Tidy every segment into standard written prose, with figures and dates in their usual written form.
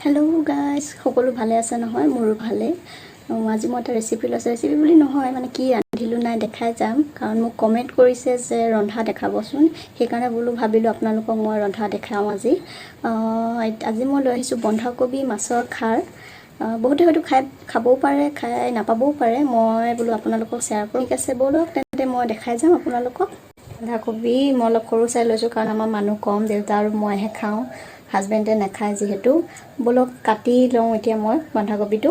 Hello' guys, সকলো ভালে আছে নহয়? মোৰো ভালেই। আজি মই এটা ৰেচিপি লৈছোঁ। ৰেচিপি বুলি নহয়, মানে কি ৰান্ধিলোঁ নাই দেখাই যাম, কাৰণ মোক কমেণ্ট কৰিছে যে ৰন্ধা দেখাবচোন। সেইকাৰণে বোলো ভাবিলোঁ আপোনালোকক মই ৰন্ধা দেখাওঁ আজি। আজি মই লৈ আহিছোঁ বন্ধাকবি মাছৰ খাৰ। বহুতে হয়তো খাবও পাৰে, খাই নাপাবও পাৰে। মই বোলো আপোনালোকক শ্বেয়াৰ কৰোঁ। ঠিক আছে, ব'লক তেন্তে মই দেখাই যাম আপোনালোকক। বন্ধাকবি মই অলপ সৰু চাই লৈছোঁ, কাৰণ আমাৰ মানুহ কম, দেউতা আৰু মইহে খাওঁ, হাজবেণ্ডে নাখায় যিহেতু। ব'লক কাটি লওঁ এতিয়া মই বন্ধাকবিটো।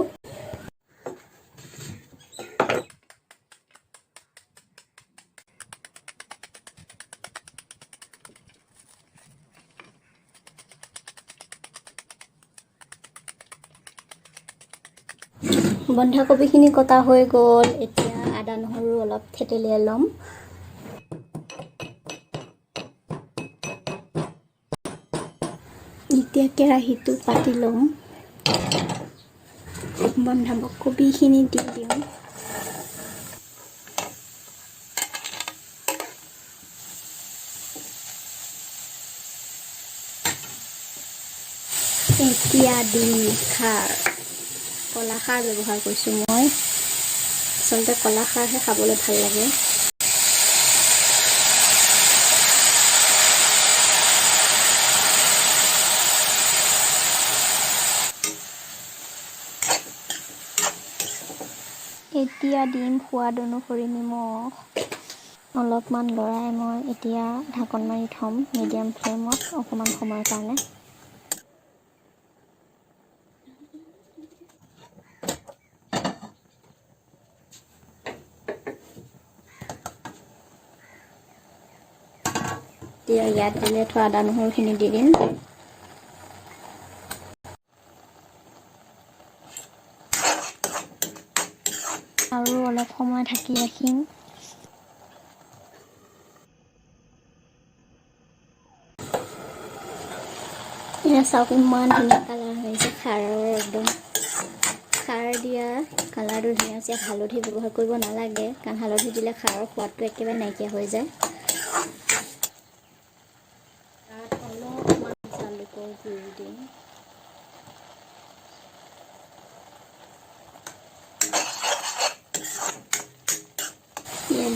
বন্ধাকবিখিনি কটা হৈ গ'ল। এতিয়া আদা নহৰু অলপ থেতেলিয়াই ল'ম। এতিয়া কেৰাহীটো পাতি ল'ম। বন্ধাকবিখিনি দি দিওঁ। এতিয়া দিম খাৰ। কলা খাৰ ব্যৱহাৰ কৰিছোঁ মই। আচলতে কলা খাৰহে খাবলৈ ভাল লাগে। এতিয়া দিম সোৱাদ অনুসৰি নিমখ। অলপমান লৰাই মই এতিয়া ঢাকন মাৰি থ'ম মিডিয়াম ফ্লেমত অকণমান সময়ৰ কাৰণে। এতিয়া ইয়াত উলিয়াই থোৱা আদা নহৰুখিনি দি দিম। আৰু অলপ সময় ঢাকি ৰাখিম। এয়া চাওক, ইমান ধুনীয়া কালাৰ হৈছে খাৰৰ। একদম খাৰ দিয়া কালাৰটো ধুনীয়া হৈছে। হালধি ব্যৱহাৰ কৰিব নালাগে, কাৰণ হালধি দিলে খাৰৰ সোৱাদটো একেবাৰে নাইকিয়া হৈ যায়। তাত অলপমান জালুকৰ গুড়ি দিম।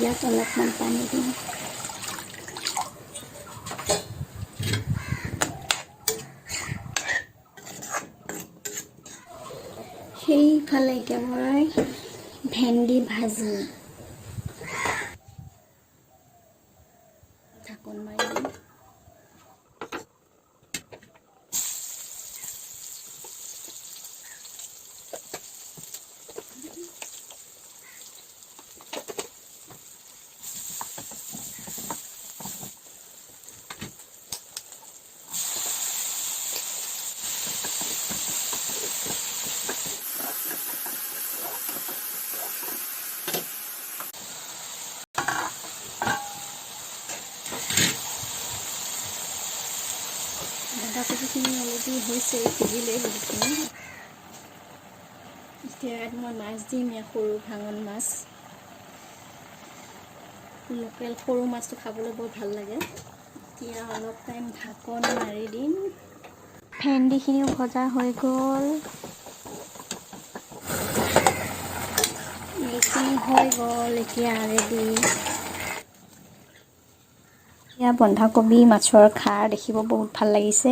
ইয়াত অলপমান পানী দিম। সেইফালে এতিয়া মই ভেন্দি ভাজিম। ঢাকোন মাৰি দিম। বন্ধাকবিখিনি অলৰেডি হৈছে, সিজিলেই বহুতখিনি। এতিয়া ইয়াত মই মাছ দিম। ইয়াত সৰু ভাঙন মাছ, লোকেল সৰু মাছটো খাবলৈ বৰ ভাল লাগে। এতিয়া অলপ টাইম ঢাকন মাৰি দিম। ভেন্দিখিনিও ভজা হৈ গ'ল। এইখিনি হৈ গ'ল, এতিয়া ৰেডি। এয়া বন্ধাকবি মাছৰ খাৰ দেখিব বহুত ভাল লাগিছে,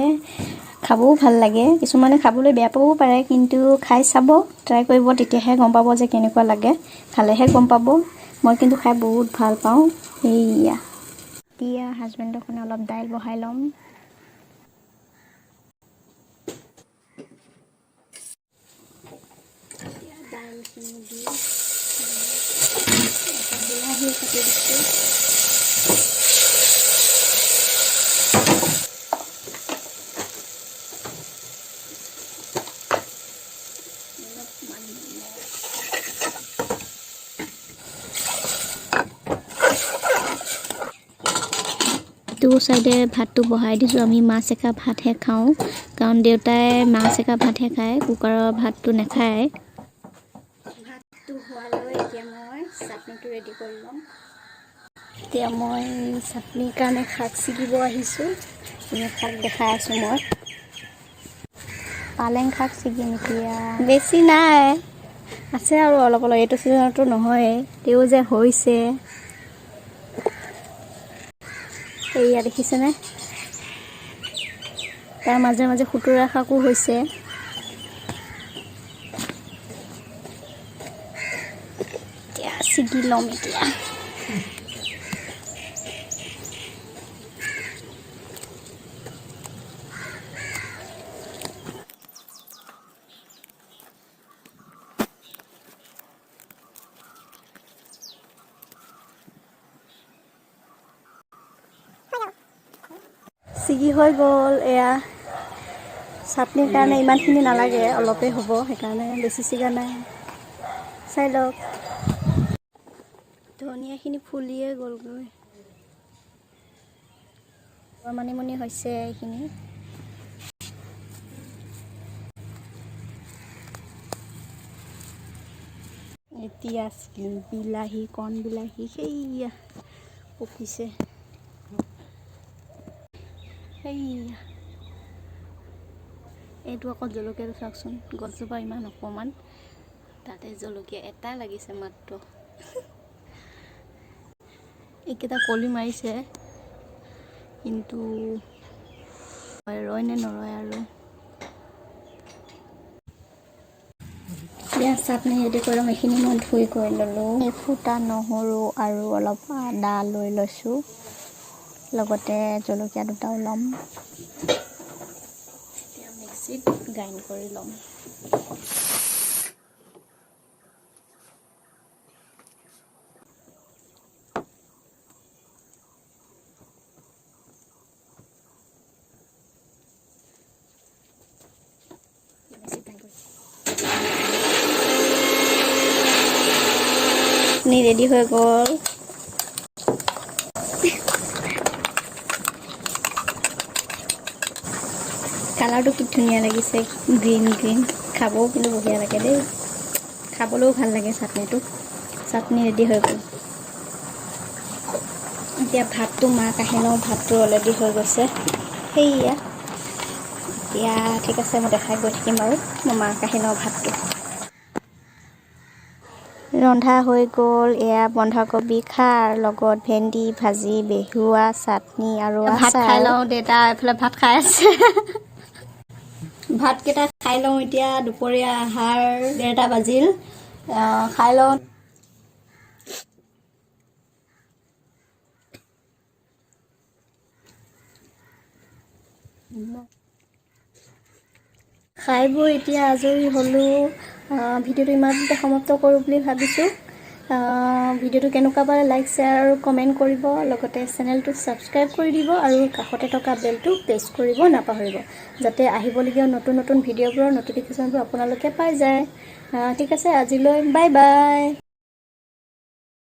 খাবও ভাল লাগে। কিছুমানে খাবলৈ বেয়া পাবও পাৰে, কিন্তু খাই চাব, ট্ৰাই কৰিব, তেতিয়াহে গম পাব যে কেনেকুৱা লাগে। খালেহে গম পাব। মই কিন্তু খাই বহুত ভাল পাওঁ। এইয়া এতিয়া হাজবেণ্ডৰ কাৰণে অলপ দাইল বহাই ল'ম। এতিয়া দাইলখিনি দি এটা বিলাহী কাটি দিছোঁ। অলপমান নিমখ। ইটো চাইডে ভাতটো বহাই দিছোঁ। আমি মাছ একা ভাতহে খাওঁ, কাৰণ দেউতাই মাছ একা ভাতহে খায়, কুকাৰৰ ভাতটো নাখায়। ভাতটো হোৱালৈ এতিয়া মই চাটনিটো ৰেডি কৰি ল'ম। এতিয়া মই চাটনিৰ কাৰণে শাক ছিগিব আহিছোঁ। এনে শাক দেখাই আছোঁ মই। পালেং শাক ছিগিম এতিয়া। বেছি নাই, আছে আৰু অলপ অলপ। এইটো ছিজনতো নহয়ে, তেও যে হৈছে। এইয়া দেখিছেনে, তাৰ মাজে মাজে খুতুৰা শাকো হৈছে। এতিয়া ছিগি ল'ম এতিয়া। ছিগি হৈ গ'ল। এয়া চাটনিৰ কাৰণে ইমানখিনি নালাগে, অলপেই হ'ব, সেইকাৰণে বেছি ছিগা নাই। চাই লওক, ধনিয়াখিনি ফুলিয়ে গ'লগৈ। মানিমুনি হৈছে এইখিনি। এতিয়া ছিগিম বিলাহী, কণ বিলাহী। সেইয়া পকিছে, সেইয়া। এইটো আকৌ জলকীয়াটো চাওকচোন, গছজোপা ইমান অকণমান, তাতে জলকীয়া এটা লাগিছে মাত্ৰ। এইকেইটা কলি মাৰিছে, কিন্তু ৰয় নে নৰয় আৰু। এতিয়া চাটনি ৰেডি কৰিম। এইখিনি মই ধুই কৰি ল'লোঁ। এফুটা নহৰু আৰু অলপ আদা লৈ লৈছোঁ, লগতে জলকীয়া দুটাও ল'ম। এতিয়া মিক্সিত গ্ৰাইণ্ড কৰি ল'ম। মিক্সিত গ্ৰাইণ্ড কৰি চাটনি ৰেডি হৈ গ'ল। কালাৰটো কি ধুনীয়া লাগিছে, গ্ৰীণ গ্ৰীণ। খাবও কিন্তু বঢ়িয়া লাগে দেই, খাবলৈও ভাল লাগে চাটনিটো। চাটনি ৰেডি হৈ গ'ল। এতিয়া ভাতটো মাক আহি লওঁ। ভাতটো অলৰেডি হৈ গৈছে, সেইয়া। এতিয়া ঠিক আছে, মই দেখাই গৈ থাকিম বাৰু। মই মাক আহি লওঁ। ভাতটো ৰন্ধা হৈ গ'ল। এয়া বন্ধাকবি খাৰ, লগত ভেন্দি ভাজি, বেহুৱা, চাটনি আৰু ভাত খাই লওঁ। দেউতা এইফালে ভাত খাই আছে। ভাতকেইটা খাই লওঁ এতিয়া। দুপৰীয়া আহাৰ, 1:30 বাজিল। খাই লওঁ। খাই বৈ এতিয়া আজৰি হ'লোঁ। ভিডিঅ'টো ইমানতে সমাপ্ত কৰোঁ বুলি ভাবিছোঁ। ভিডিঅ'টো কেনেকুৱা পালে লাইক, শ্বেয়াৰ আৰু কমেণ্ট কৰিব, লগতে চেনেলটো ছাবস্ক্ৰাইব কৰি দিব আৰু কাষতে থকা বেলটো প্ৰেছ কৰিব নাপাহৰিব, যাতে আহিবলগীয়া নতুন নতুন ভিডিঅ'বোৰৰ ন'টিফিকেশ্যনবোৰ আপোনালোকে পাই যায়। ঠিক আছে, আজিলৈ বাই বাই।